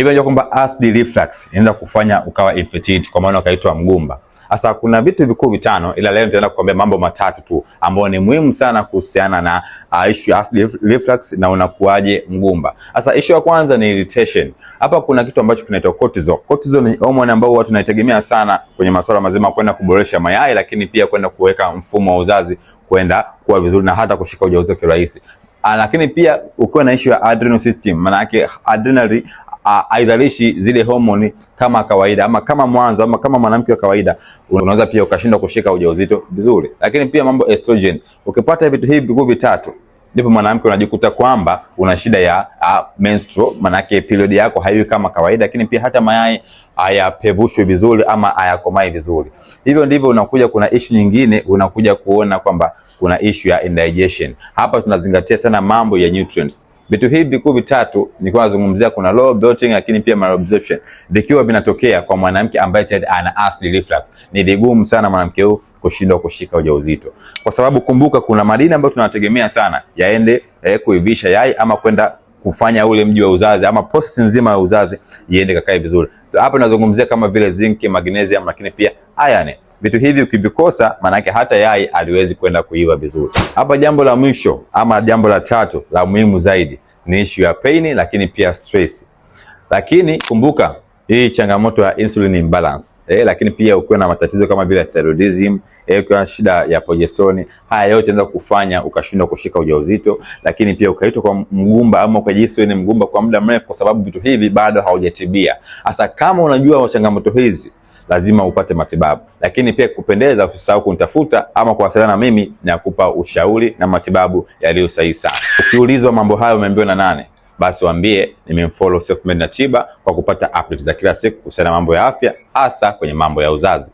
Hivyo unajua kwamba acid reflux inaweza kufanya ukawa infertility, kwa maana ukaitwa mgumba. Sasa kuna vitu vikuu vitano, ila leo nitaenda kukwambia mambo matatu tu ambayo ni muhimu sana kuhusiana na issue ya acid reflux na unakuaje mgumba. Sasa issue ya kwanza ni irritation. Hapa kuna kitu ambacho kinaitwa cortisol. Cortisol ni hormone ambayo watu tunaitegemea sana kwenye masuala mazima kwenda kuboresha mayai, lakini pia kwenda kuweka mfumo wa uzazi kwenda kuwa vizuri na hata kushika ujauzito kirahisi. Lakini pia ukiwa na issue ya adrenal system, maana yake adrenal haizalishi zile homoni kama kawaida ama kama mwanzo ama kama mwanamke wa kawaida, unaweza pia ukashindwa kushika ujauzito vizuri. Lakini pia mambo estrogen, ukipata vitu hivi vikuu vitatu ndipo mwanamke unajikuta kwamba una shida ya menstrual, manake period yako haiwi kama kawaida, lakini pia hata mayai hayapevushwi vizuri ama hayakomai vizuri. Hivyo ndivyo unakuja, kuna issue nyingine unakuja kuona kwamba kuna issue ya indigestion. Hapa tunazingatia sana mambo ya nutrients. Vitu hivi vikuu vitatu nilikuwa nazungumzia, kuna low bloating, lakini pia malabsorption, vikiwa vinatokea kwa mwanamke ambaye tayari ana acid reflux, ni vigumu sana mwanamke huyu kushindwa kushika ujauzito, kwa sababu kumbuka, kuna madini ambayo tunategemea sana yaende kuivisha yai ama kwenda kufanya ule mji wa uzazi ama process nzima ya uzazi iende kakae vizuri. Hapa tunazungumzia kama vile zinc, magnesium, lakini pia iron. Vitu hivi ukivikosa, maanake hata yai aliwezi kwenda kuiva vizuri. Hapa jambo la mwisho ama jambo la tatu la muhimu zaidi ni issue ya pain, lakini pia stress. Lakini kumbuka hii changamoto ya insulin imbalance, lakini pia ukiwa na matatizo kama vile thyroidism, ukiwa na shida ya progesterone, haya yote yanaweza kufanya ukashindwa kushika ujauzito, lakini pia ukaitwa kwa mgumba ama ukajihisi wewe ni mgumba kwa muda mrefu, kwa sababu vitu hivi bado haujatibia. Sasa kama unajua changamoto hizi, lazima upate matibabu. Lakini pia kupendeza, usisahau kunitafuta ama kuwasiliana na mimi na kupa ushauri na matibabu yaliyo sahihi sana. Ukiulizwa mambo hayo umeambiwa na nane, basi waambie nimemfollow Selfmade na Chiba kwa kupata update za kila siku kuhusiana na mambo ya afya, hasa kwenye mambo ya uzazi.